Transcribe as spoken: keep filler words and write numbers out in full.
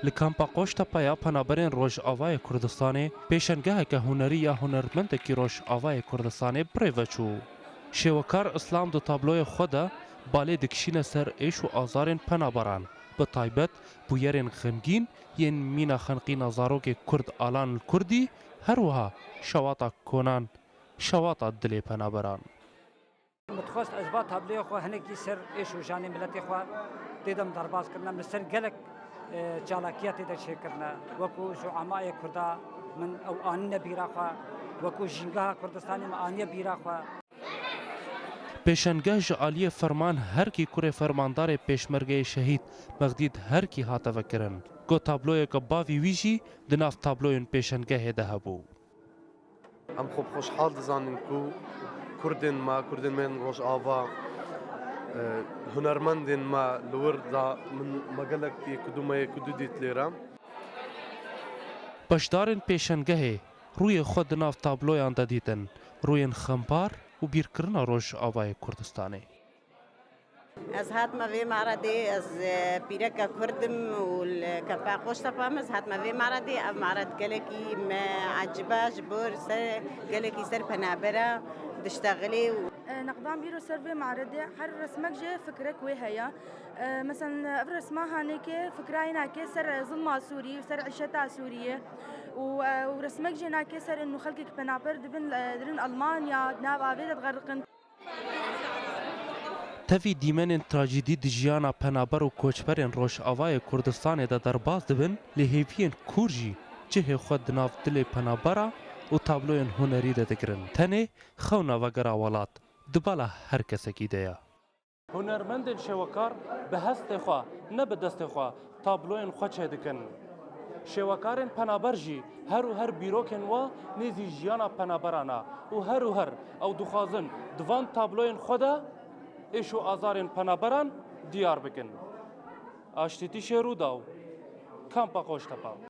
Li kampa Qoştepe ya penaberên Rojavayê Kurdistanê pêşengeheke hunerî ya hunermendekî Rojavayê Kurdistanê bi rê ve çû. Şêwekar Îslam di tabloyê xwe de balê dikişîne ser êş û azarên penaberan, bi taybet bûyerên xemgîn yên mîna xeniqîna zarokê Kurd Alan li Kurdî, her wiha şewata konan, şewata dilê penaberan. Min dixwest ez va tabloyê xwe hinekî ser êş û janê miletê xwe tê de min derbas kirine. Min li ser gelek, e, çalakiya tê de çêkirine. Wekû zuamayê Kurda min ew anîne bîra xwe, wekû jîngeha Kurdistanê min aniye bîra xwe. Pêşengeh ji aliyê Ferman Herkî kurê fermandarê Pêşmergeyê Şehîd Mexdîd Herkî hate vekirin. Got tabloyeke bavî wî jî di nav tabloyên pêşengehê de hebû. Em xwe bi xweşhal dizanin ku Kurdên me, Kurdên me yên Rojava, e, hunermendên me li wir de min me gelek yekudû me yekudû dît lêre. Beşdarên pêşengehê rûyê xwe di nav tabloyan de dîtin, rûyên xembar û bîrkirina Rojavayê Kurdistanê. Ez hatime vê meredê, ez, e, pîreka Kurd im û li Kefa Qoştepe me, ez hatime vê meredê. Ev mered gelekî me eciba, ji bo ser, gelekî ser penabera diştexilê û E, neqdan bîro ser vê meredê, her resmek jê fikrek wê heye. E, meselen, ev resma hanê ke fikra yê nake ser zilma Sûrî û ser îşeta Sûriyê û, e, û resmek jê nake ser inu xelkek penaber dibin, e, dirin Almanya, di nav avê de diğeriqin. Tevî dîmenên trajîdî di jiyana penaber û koçberên Rojavayê Kurdistanê de derbas dibin, lê hêviyên kûr jî cihê xwe di nav dilê penabera û tabloyên hunerî de digirin. Tenê xewna vegera welat di bala her kesekî de ye. Hunermendên şêwekar bi hestê xwe, ne bi destê xwe, tabloyên xwe çêdikin. Şêwekarên penaber jî her û her bîrokên we nêzî jiyana penaberan e û her û her ew dixwazin di van tabloyên xwe de êş û azarên penaberan diyar bikin. Aştîtî Şêrûdaw, Kampa Qoştepe.